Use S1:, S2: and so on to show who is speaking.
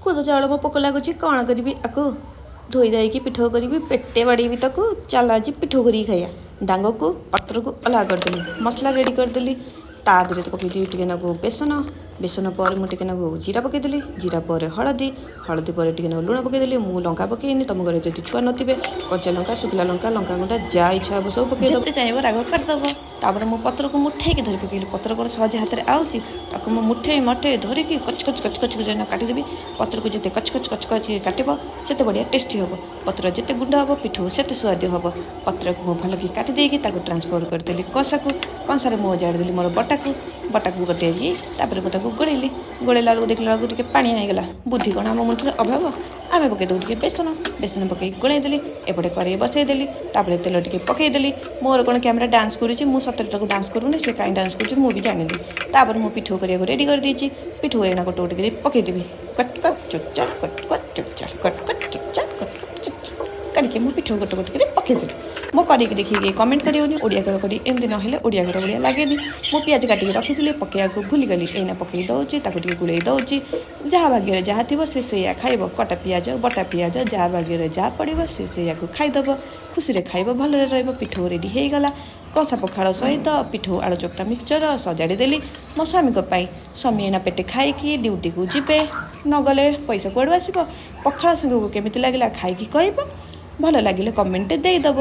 S1: ଖୁଦ ଚାଉଳ ମୋ ପୋକ ଲାଗୁଛି, କ'ଣ କରିବି? ଆକୁ ଧୋଇ ଦେଇକି ପିଠଉ କରିବି, ପେଟେ ବାଡ଼େଇବି ତାକୁ। ଚାଲ, ଆଜି ପିଠଉ କରିକି ଖାଇବା। ଡାଙ୍ଗକୁ ପତ୍ରକୁ ଅଲଗା କରିଦେଲି, ମସଲା ରେଡ଼ି କରିଦେଲି। ତା ଦେହରେ ତ ପକେଇଦେବି ଟିକେ ନାକୁ ବେସନ। ବେସନ ପରେ ମୁଁ ଟିକେ ନାକୁ ଜିରା ପକେଇଦେଲି। ଜିରା ପରେ ହଳଦୀ, ହଳଦୀ ପରେ ଟିକେ ନାକୁ ଲୁଣ ପକେଇଦେଲି। ମୁଁ ଲଙ୍କା ପକେଇନି। ତମ ଘରେ ଯଦି ଛୁଆ ନଥିବେ, କଞ୍ଚା ଲଙ୍କା, ଶୁଖିଲା ଲଙ୍କା, ଲଙ୍କା ଗୁଣ୍ଡ, ଯାହା ଇଚ୍ଛା ହେବ ସବୁ ପକେଇଦେବ। ଯେତେ ଚାହିଁବ ରାଗ କରିଦେବ। ତାପରେ ମୁଁ ପତ୍ରକୁ ମୁଠେଇକି ଧରି ପକେଇଲି। ପତ୍ର କ'ଣ ସହଜ ହାତରେ ଆଉଛି? ତାକୁ ମୁଁ ମୁଠେଇ ମଠେଇ ଧରିକି କଚ କଚ କଚ କଚ କରି କାଟିଦେବି। ପତ୍ରକୁ ଯେତେ କଚ କଚ କଚ କଚ କାଟିବ, ସେତେ ବଢ଼ିଆ ଟେଷ୍ଟି ହେବ। ପତ୍ର ଯେତେ ଗୁଣ୍ଡ ହେବ, ପିଠଉ ସେତେ ସୁଆଦିଆ ହେବ। ପତ୍ରକୁ ମୁଁ ଭଲକି କାଟି ଦେଇକି ତାକୁ ଟ୍ରାନ୍ସଫର୍ କରିଦେଲି କଂସାକୁ। କଂସାରେ ମୁଁ ଅଜାଡ଼ି ଦେଲି ମୋର ବଟାକୁ। ବଟାକୁ ବଟେଇକି ତାପରେ ମୁଁ ତାକୁ ଗୋଳେଇଲି। ଗୋଳେଇଲା ବେଳକୁ ଦେଖିଲା ବେଳକୁ ଟିକେ ପାଣିଆ ହେଇଗଲା। ବୁଦ୍ଧି କ'ଣ ଆମ ମୁଣ୍ଡରେ ଅଭାବ? ଆମେ ପକେଇଦେବୁ ଟିକେ ବେସନ। ବେସନ ପକେଇକି ଗୋଳେଇ ଦେଲି। ଏପଟେ କରେଇ ବସେଇଦେଲି। ତାପରେ ତେଲ ଟିକେ ପକେଇଦେଲି। ମୋର କ'ଣ କ୍ୟାମେରା ଡାନ୍ସ କରୁଛି? ମୁଁ ସତରେ ତାକୁ ଡାନ୍ସ କରୁନି। ସେ କାହିଁ ଡାନ୍ସ କରୁଛି, ମୁଁ ବି ଜାଣିନି। ତାପରେ ମୁଁ ପିଠଉ କରିବାକୁ ରେଡ଼ି କରିଦେଇଛି। ପିଠଉ ଏଇନା ଗୋଟେ ଗୋଟେ କରି ପକେଇଦେବି। କଟ୍ କଟ୍ ଚଟ୍ ଚଟ୍, କଟ୍ କଟ୍ ଚଟ୍ ଚଟ୍, କଟ୍ କଟ୍ ଚଟ୍ ଚଟ୍, କଟ୍ କଟ୍ ଚଟ୍ ଚଟ୍ କରିକି ମୁଁ ପିଠଉ ଗୋଟେ ଗୋଟେ କରି ପକେଇଦେଲି। ମୁଁ କରିକି ଦେଖିକି କମେଣ୍ଟ କରିବନି। ଓଡ଼ିଆ ଘର କରି ଏମିତି ନହେଲେ ଓଡ଼ିଆ ଘର ଭଳିଆ ଲାଗେନି। ମୁଁ ପିଆଜ କାଟିକି ରଖିଥିଲି, ପକେଇବାକୁ ଭୁଲିଗଲି। ଏଇନା ପକେଇ ଦେଉଛି, ତାକୁ ଟିକେ ଗୋଳେଇ ଦେଉଛି। ଯାହା ଭାଗ୍ୟରେ ଯାହା ଥିବ, ସେ ସେଇଆ ଖାଇବ। କଟା ପିଆଜ, ବଟା ପିଆଜ, ଯାହା ଭାଗ୍ୟରେ ଯାହା ପଡ଼ିବ, ସେ ସେଇଆକୁ ଖାଇଦେବ। ଖୁସିରେ ଖାଇବ, ଭଲରେ ରହିବ। ପିଠଉ ରେଡ଼ି ହେଇଗଲା। କଷା ପଖାଳ ସହିତ ପିଠଉ, ଆଳୁ ଚକଟା, ମିକ୍ସଚର ସଜାଡ଼ି ଦେଲି ମୋ ସ୍ୱାମୀଙ୍କ ପାଇଁ। ସ୍ୱାମୀ ଏଇନା ପେଟେ ଖାଇକି ଡ୍ୟୁଟିକୁ ଯିବେ। ନଗଲେ ପଇସା କୁଆଡ଼ୁ ଆସିବ? ପଖାଳ ସାଙ୍ଗକୁ କେମିତି ଲାଗିଲା, ଖାଇକି କହିବ। ଭଲ ଲାଗିଲେ କମେଣ୍ଟଟେ ଦେଇଦେବ।